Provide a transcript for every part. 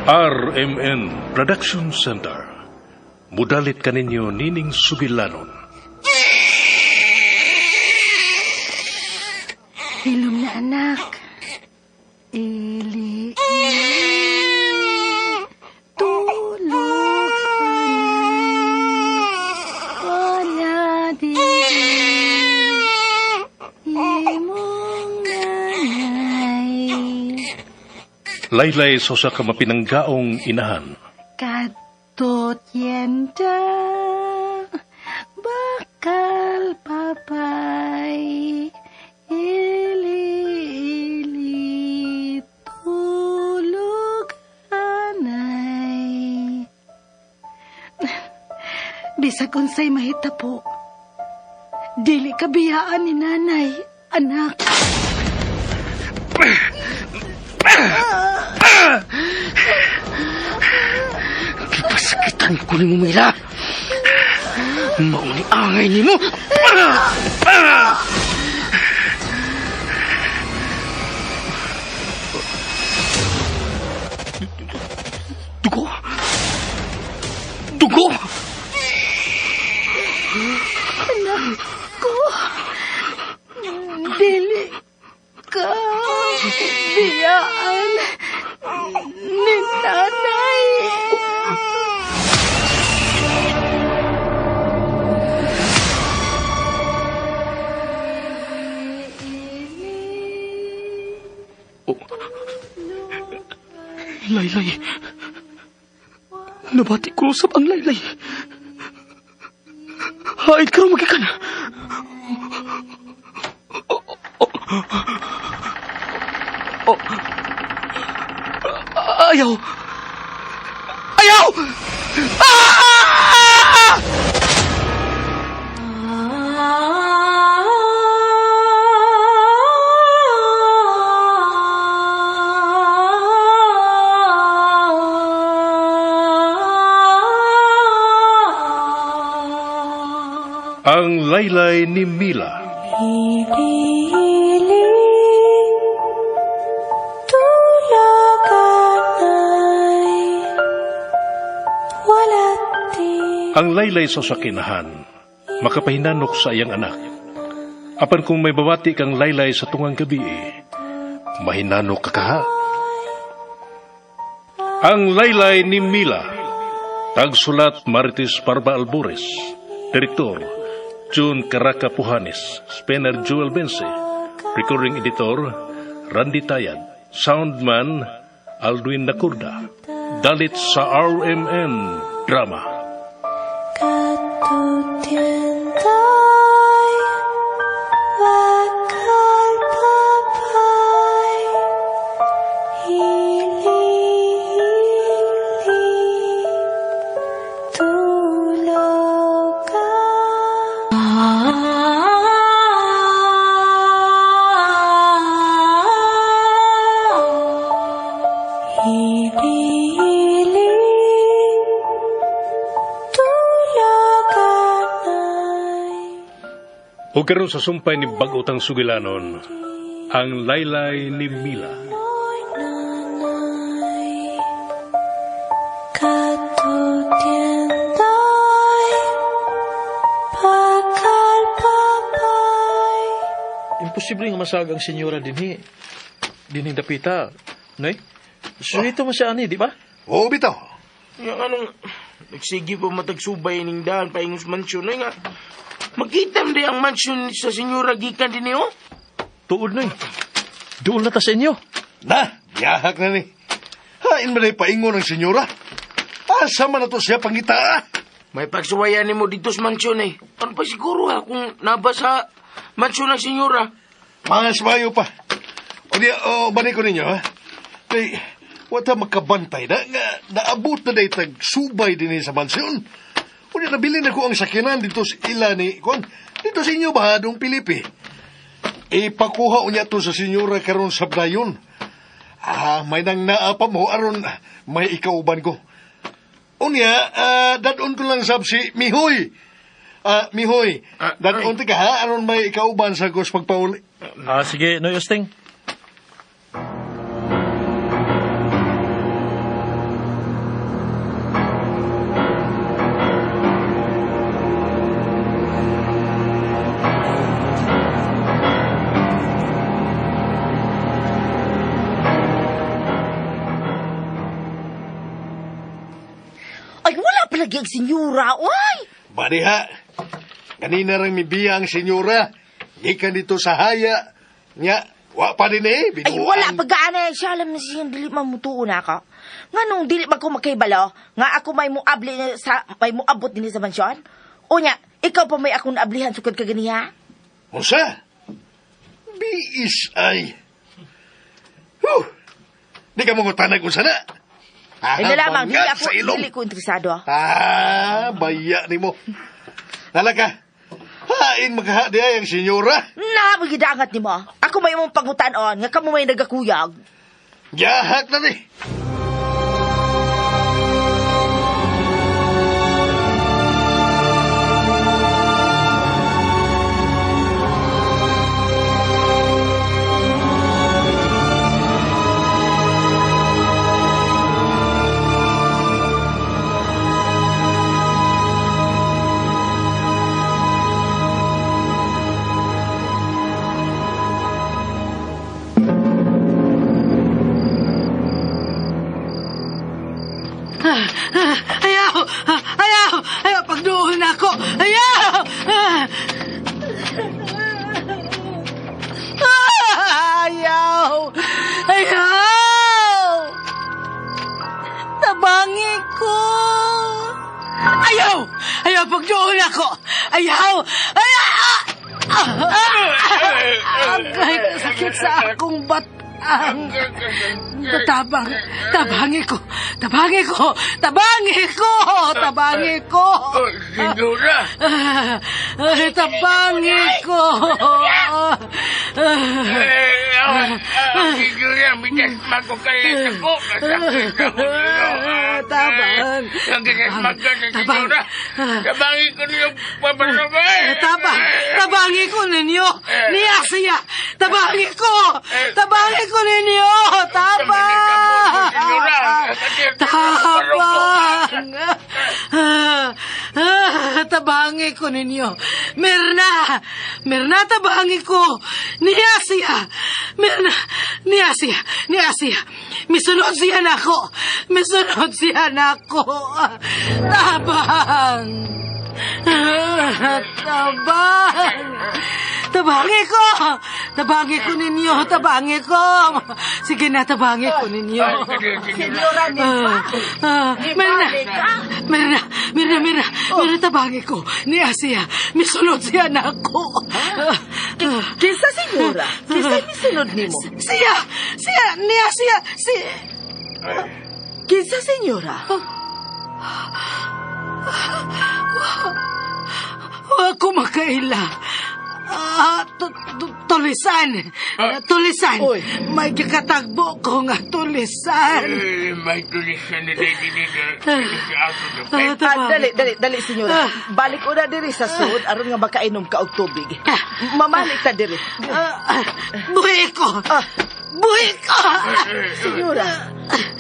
RMN Production Center. Mudalit kaninyo nining sugilanon. Hilom na, anak. Ili, ili, tulog anay. Wala di imong nanay. Laylay sa usa ka mapinanggaong inahan. Kadto tienda, bakal papay, ili, ili, tulog anay. Bisag unsay mahitapo, dili ka biyaan ni nanay, anak. Gipasakitan ko ni mo, Mila. Mauni angay ni mo. Dugo. Dugo. Anak ko, dili ka biyaan ni nanay. Oh. Laylay. Nabati ko usab ang laylay. Hain karon magikan. Oh, oh, oh. Ayaw. Ayaw! Ah! Ang Laylay ni Mila. Ili, tulog anay, wala di Ang laylay sa sakinahan, makapahinanok sa iyang anak. Apan kung may babati kang laylay sa tungang gabi, mahinanok ka kaha. Ang Laylay ni Mila. Tagsulat Marites Parba Albores. Direktor June Caraca Puhanes. Spenner Joel Bense. Recording editor Randy Tayad. Soundman Aldwin Nakurda. Dalit sa RMN Drama. Katutientay, bakal papay, ili, ili, tulog ka. Ili, ili, tulog anay. O karon sa sumpay ni bag-otang sugilanon, ang Laylay ni Mila. Nanay, katutientay, bakal papay. Imposible nga masag ang senyora dinhi. Dinhi dapita. Noy? Surito mo siya ani, di ba? Oo, bitaw. Yang anong, nagsige pa matagsubay ning daan paingos mansyon ay nga. Makita mo di ang mansyon sa senyora gikan din oh. Tuod, Noy. Duol na ta sa inyo. Na, biyahak na ni. Hain man ay paingon ang senyora. Asa man na to siya pangita? May pagsuwayan nimo dito sa mansyon eh. Ano pa siguro ha kung nabasa mansyon ng senyora? Mas mayo pa. O di, o, balik ko ninyo, ha? Kay, wata makabantay na, nga, naabot na day tag subay din sa mansyon. O di, nabili na ko ang sakyanan dito sa ila ni, kuan, dito sa inyo ba, dong Pilipi? Ipakuha unya to sa senyora karon sa dayon. Ah, may nang naa pa mo, aron may ikauban ko. Unya, dadon ko lang sab si Mihoy. Ah, Mihoy, dadon ti ka ha, aron may ikauban sa kus pagpauli. Ah, sige, Noy Osting. palagi ang senyora, oy! Bariha, kanina rang mibiya ang senyora. Gikan dito sa haya. Nya, wa pa din eh. Ay, Binuang. wala pagkaana siya alam na siya dili man mutuo na ka. Nga nung dili man ko makaibalo, nga ako may muabli sa may muabot dinhi sa mansyon. Unya, ikaw pa may akong naablihan sukad ka ganiha. Unsa? BSI. Huh! Di ka mo tanag unsa na. Ay na lamang, dili bangat ako sa ilong. dili ko interesado. Ah, baya ni mo. Nalaka. Hain maghaha di ay ang senyora. Na, magidangat nimo. Ako may imong pangutanon nga kamo may nagakuyag. Gahak na ni. Ayaw! Ayaw! Ayaw! Pagduol na ako! Ayaw! Ayaw! Ayaw! Tabangi ko! Ayaw! Ayaw! Pagduol ako! Ayaw! Ayaw! Agay, sakit sa akong batang. Tatabang, tabangi ko, tabangi ko, tabangi ko, tabangi ko. Oh, senyora. Ah, tabangi ko. Eh, senyora, mitas ko kalit ako. Kasakit ako ninyo. Tabang. Nagkakasmag ka sa Tabang. senyora. Tabangin ko ninyo pabalabay. Tabang, tabangi ko ninyo. Niya siya. Tabangi ko. Tabangi ko ninyo. Tabang. Tabang. Ah, tabangi ko ninyo. Mirna. Mirna, tabangi ko. Niya siya. Mirna. Niya siya. Niya siya. Misunod siya nako. Misunod siya nako. Tabang. Ah, Tabang! Tabangi ko! Tabangi ko ninyo! Tabangi ko! Sige na, tabangi ko ninyo. Senyora, Ah, ah, Mirna! Mirna! Mirna! Mirna! Mirna, tabangi ko! Niya siya! Misunod siya na ako! Ah, ah. Kinsa senyora? Kinsa misunod nimo? Siya! Siya! Niya siya! Si... Kinsa senyora? Ako makaila. Ah, tulisan. Tulisan. Oy. May gikatagbo ko nga tulisan. Eh, may tulisan na dito dito. Sa ato na. Ah, Ah, tabang. dali, dali, dali, senyora. Balik una diri sa suod aron nga makainom ka og tubig. Mamalik ta diri. Ah, ah, buhi ko. Ah, Buhi ko. senyora.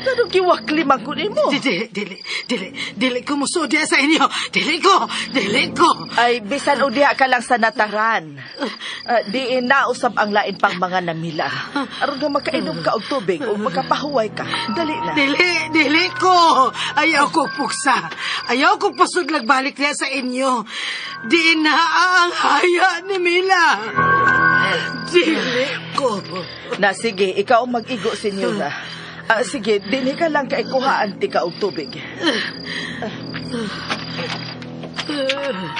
Tanong giwakli man ko nimo. Dili, dili, dili, dili ko musudya sa inyo. Dili ko, dili ko. Ay, bisan o diha ka lang sa nataran. Ah, diin na usab ang lain pang mga namila. Aron nga makainom ka og tubig o makapahuway ka. Dali na. Dili, dili ko. Ayaw ko puksa. Ayaw ko pasudlag balik niya sa inyo. Di na ang haya ni Mila. Dili ko. Na sige, ikaw ang mag-igo, senyora. Ah, sige, dinhi ka lang kay kuhaan ti ka og tubig.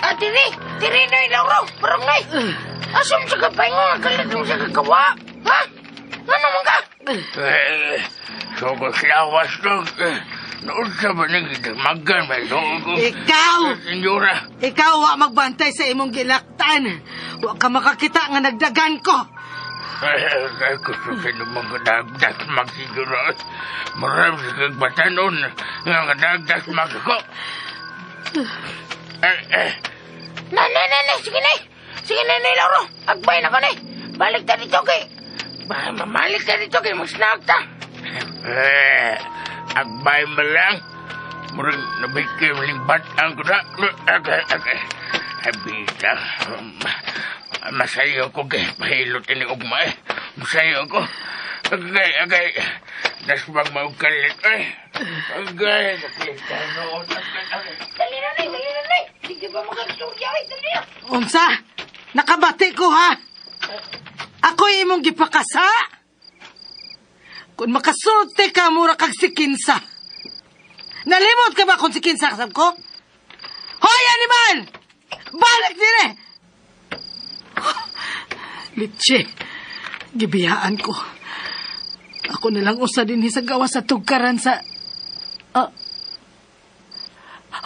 Ah, diri! Diri na Lauro! Parang na Asam sa kapay nga, kalit mo sa kakawa! Ha? Ano man ka? Eh, sugos lawas to. Noon sa ba nagmagan may noon ko. Ikaw! Senyora! Ikaw wa magbantay sa imong gilaktan. Wa ka makakita nga nagdagan ko. Ay, gusto sa namang kadagdas magsiguro. Marami sa kagbatanon nga kadagdas magko. Eh, eh. Nanay, nanay, sige na. Sige na, nay, Lauro. Agbay na ko na. Balik ta dito kay. Mamalik ta dito kay. Masnag ta. Eh, agbay mo lang. Murag nabigay mo ling batang ko na. Agay, agay. Habita. Masayo ko kay pahilot ini ugma eh. Masayo ko. Agay, agay. Dasmag maukalit eh. Agay, nakita noon. Dali na, Nay! Dali na, Nay! Hindi ba makastorya? Ay, dali na! Unsa? Nakabati ko ha? Ako'y imong gipakasa? Kung makasulti ka, mura kag si Kinsa. Nalimot ka ba kung si Kinsa kasab ko? Hoy, animal! Balik dire! Litse, gibiyaan ko. Ako na lang usa din sa gawas sa tugkaran sa... Ah.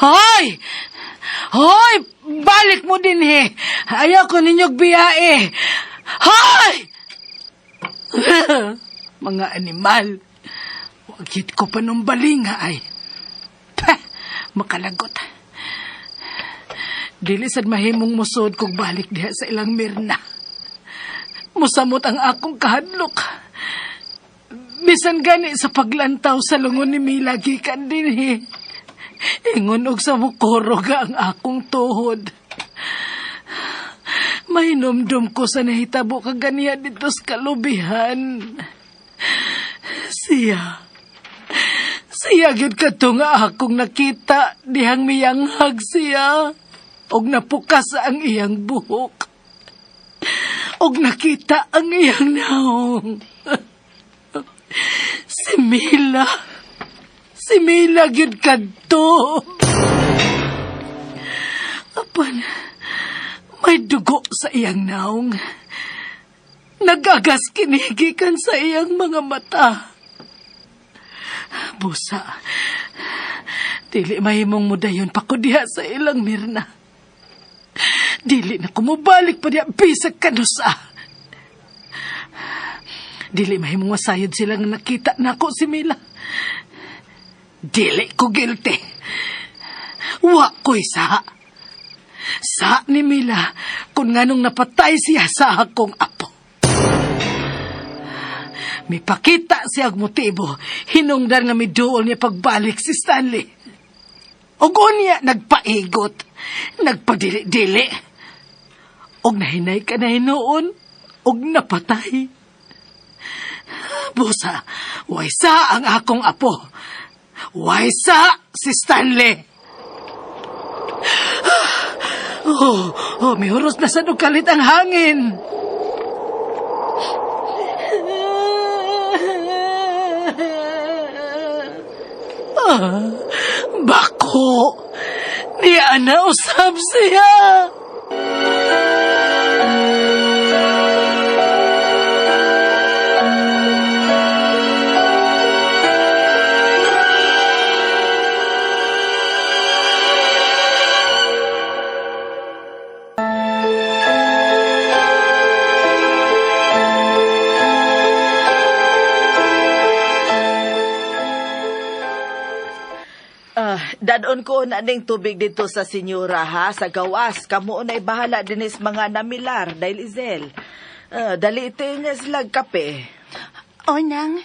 Hoy! Hoy! Balik mo din he! Ayaw ko ninyog biyae! Hoy! Mga animal! Wagit ko pa nung balinga ay. Pah! Makalagot. Dili sad mahimong musod kog balik diha sa ilang Mirna. Musamot ang akong kahadlok. Bisan gani sa paglantaw sa lungon ni Mila gikan dinhi. Ingon og sa mukorog ang akong tuhod. Mahinomdom ko sa nahitabo kaganiya dito sa kalubihan. Siya. Siya gyud kadto nga akong nakita dihang miyanghag siya. Og napukas ang iyang buhok. Og nakita ang iyang naong. Si Mila. Si Mila gyud kadto. Apan, may dugo sa iyang naong. Nagagas kinigikan sa iyang mga mata. Busa, dili mahimong mudayon pa ko diha sa ilang Mirna. Dili na ko mobalik pa diha bisag kanusa. Dili mahimong masayod sila nga nakita nako si Mila. Dili ko guilty. Wa ko'y sa. Sa ni Mila kung nganong napatay siya sa akong apo. Mipakita siya og motibo, hinungdan nga miduol niya pagbalik si Stanley. Og unya nagpaigot, nagpadili-dili. Og nahinay ka na hinuon, og napatay. Busa, waysa ang akong apo. Waysa si Stanley. Oh, oh, mihuros na sa kalit ang hangin. Ah, bako! Niya na usab siya! Dadon ko na ning tubig dito sa senyora ha, sa gawas. Kamo na'y bahala dinis mga namilar dahil Izel. Dali ito niya sila kape. O, nang.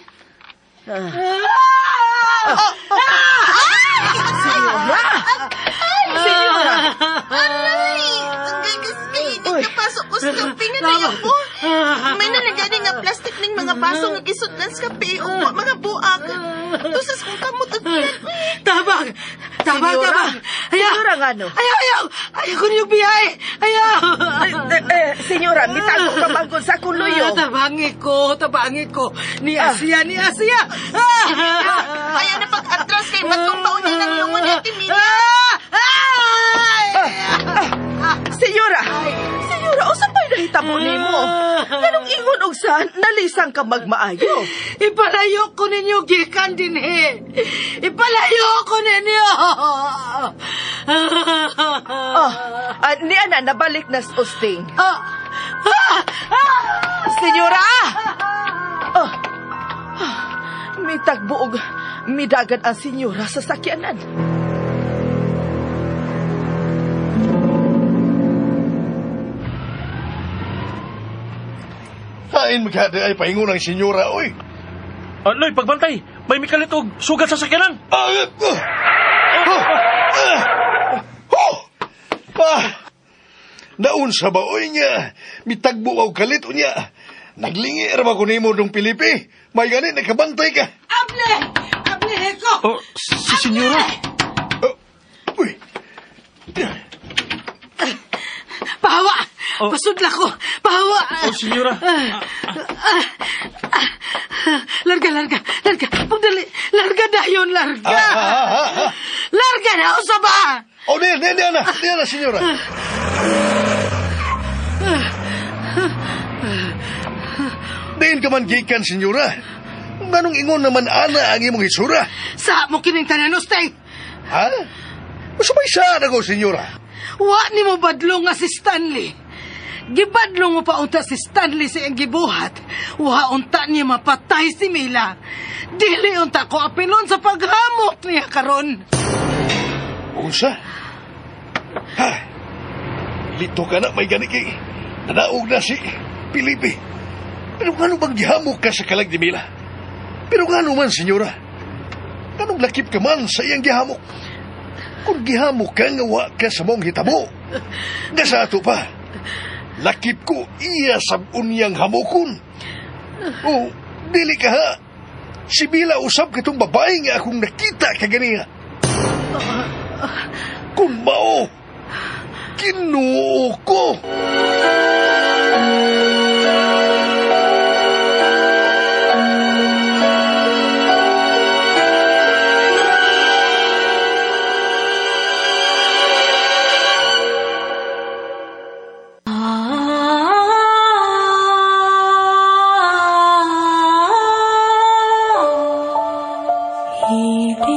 Senyora! Senyora! Aray! Ang gagas kayo nagkapasok ko sa kape na nayan po. May nalagani nga plastic ning mga baso nga gisudlan sa kape o mga buak. Tusas kong kamot at yan. Tabang! Tabang, Senyora! tabang! Ayaw! Senyora, nga no? Ayaw, ayaw! Ayaw ko niyong biyahe! Ayaw! Senyora, mitago ka manggod sa kuluyo. Ah, tabangi ko, tabangi ko. Ni Asia, ni Asia! Ah! Ayaw na pag-atras kay matumbaw niya ng lungon ni Ate Mila. Ah! Ay! Senyora! Senyora, usa pa'y nahitabo nimo? Ganong ingon og saan, nalisang ka magmaayo. Ipalayo ko ninyo gikan dinhi. Ipalayo ko ninyo. Oh, niya na, nabalik na sa usting. Ah! Ah! Ah! Senyora! Oh, mitagbuog, midagan ang senyora sa sakyanan. Hain magkada ay pahingon ang senyora, oy. Loy, pagbantay! May mikalit og sugat sa sakyanan! Ah, ah, ah, ah, oh, ah, naunsa ba, oy niya? Mitagbo og kalit unya. Naglingi ra ba ko nimo dong Pilipi? May gani nakabantay ka. Able! Ablihe ko! Oh, si senyora. Oh, uy. Pahawa! Oh. Pasudla ko! Pahawa! Oh, senyora. Larga, larga, larga. Pagdali. Larga dayon, larga. Ah, ah. Larga na, usa ba? Oh, niya, niya, niya na. Niya na, senyora. Diin ka man gikan, senyora. Nganong ingon naman ana ang imong hitsura? Sa mo kining tanan, Usteng. Ha? Masumay saan ako, senyora? Wa ni mo badlong nga si Stanley. Gibadlong mo pa unta si Stanley sa iyang gibuhat. Wa unta niya mapatay si Mila. Dili unta ko apilon sa paghamok niya karon. Unsa? Ha? Lito ka na, may gani kay. Nanaog na si Felipe. Pero ngano bang gihamok ka sa kalag ni Mila? Pero ngano man, senyora? Nganong lakip ka man sa iyang gihamok? Kung gihamok ka nga wa ka sa mong hitabo, nga sa ato pa, lakip ko iya sa unyang hamokon. O, dili ka ha. Si Mila usab katong babae nga akong nakita kaganiha. Kung mao, Kinuo ko!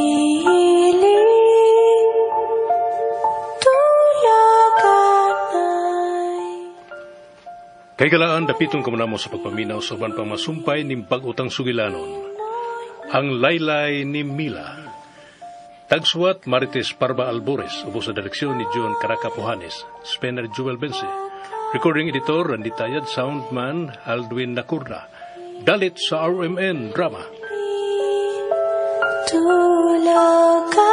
Hili-hili, tulaganay. Kay galaan dapiton ka mo sa pagpaminaw sa uban pang masumpay ning bag-utang sugilanon. Ang Laylay ni Mila. Tagsuwat Marites Parba Albores, ubos sa direksyon ni John Caracapuhanes, Spencer Jewel Bense. Recording editor Randy Tayad, soundman Aldwin Nakurna. Dalit sa RMN Drama. Tulaganay.